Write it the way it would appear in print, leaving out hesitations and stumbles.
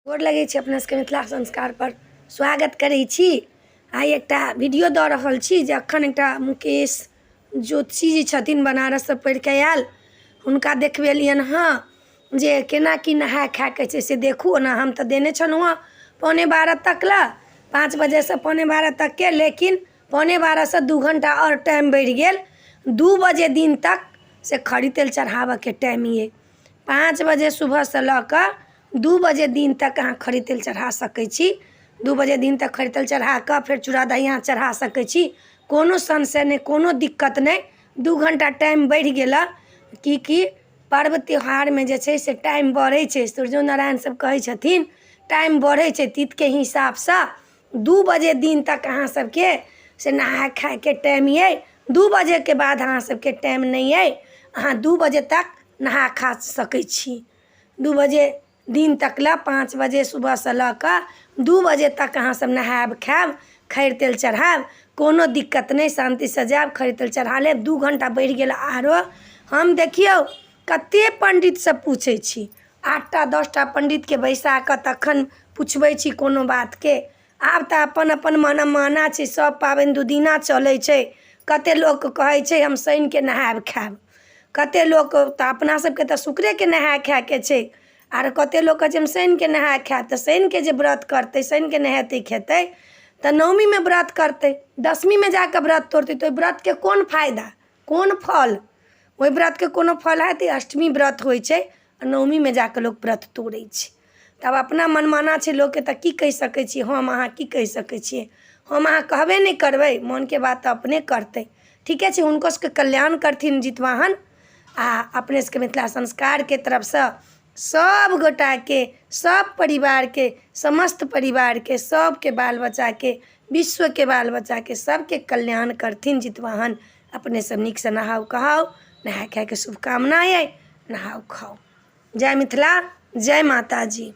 गोर लगै छी अपना सबके मिथिला संस्कारपर स्वागत करै छी। आइ एकटा वीडियो दऽ रहल छी जे अखन एकटा मुकेश ज्योतिषी जी छथिन, बनारससँ पढ़िके आयल, हुनका देखबेलियनि हँ जे केना की नहाय खायके छै से देखू। ओना हम तऽ देने छलहुँ हँ 11:45 तक लए, 5 बजेसँ 11:45 तकके, लेकिन 11:45सँ 2 घण्टा आओर टाइम बढ़ि गेल। 2 बजे दिन तक से खरी तेल चढ़ाबऽके टाइम अइ। 5 बजे सुबहसँ लऽ कऽ 2 बजे दिन तक अहाँ खरी तेल चढ़ा सकै छी। 2 बजे दिन तक खरी तेल चढ़ा कऽ फेर चूड़ा दही अहाँ चढ़ा सकै छी, कोनो संशय नहि, कोनो दिक्कत नहि। 2 घण्टा टाइम बढ़ि गेल हँ की की पर्व त्योहारमे जे छै से टाइम बढ़ै छै। सूर्यो नारायण सब कहै छथिन टाइम बढ़ै छै तिथिके हिसाबसँ। 2 बजे दिन तक अहाँ सबके से नहाय खायके टाइम अइ। 2 बजेके बाद अहाँ सबके टाइम नहि अइ, अहाँ 2 बजे तक नहा खा सकै छी। 2 बजे दिन तक लए, 5 बजे सुबहसँ लऽ कऽ 2 बजे तक अहाँ सब नहायब खायब, खैर तेल चढ़ायब, कोनो दिक्कत नहि, शान्तिसँ जायब, खैर तेल चढ़ा लेब। 2 घण्टा बढ़ि गेल। आरो हम देखियौ कते पण्डितसँ पूछै छी, 8टा 10टा पण्डितके बैसा कऽ तखन पुछबै छी कोनो बातके। आब तऽ अपन अपन मनमाना छै, सब पाबनि 2 दिना चलै छै। कते लोक कहै छै हम शनिके नहायब खायब, कते लोक तऽ अपना सबके तऽ शुक्रेके नहाय खायके छै। आर कते लोक कहै छै हम शनिके नहाय खायब, तऽ शनिके जे व्रत करतै, शनिके नहेतै खेतै, तऽ नवमीमे व्रत करतै, दशमीमे जाकऽ व्रत तोड़तै, तऽ ओहि व्रतके कोन फायदा, कोन फल? ओहि व्रतके कोनो फल हेतै? अष्टमी व्रत होइ छै आओर नवमीमे जाकऽ लोक व्रत तोड़ै छै। तब अपना मनमाना छै लोकके, तऽ की कहि सकै छी हम अहाँ, की कहि सकै छियै हम अहाँ? कहबे नहि करबै, मोनके बात तऽ अपने करतै। ठीके छै, हुनको सबके कल्याण करथिन जितवाहन। आओर अपने सबके मिथिला संस्कारके तरफसँ सब गोटाके, सब परिवारके, समस्त परिवारके, सबके बाल बच्चाके, विश्वके बाल बच्चाके, सबके कल्याण करथिन जितवाहन। अपने सब नीकसँ नहाउ खाउ, नहाय खायके शुभकामना अइ, नहाउ खाउ। जय मिथिला, जय माताजी।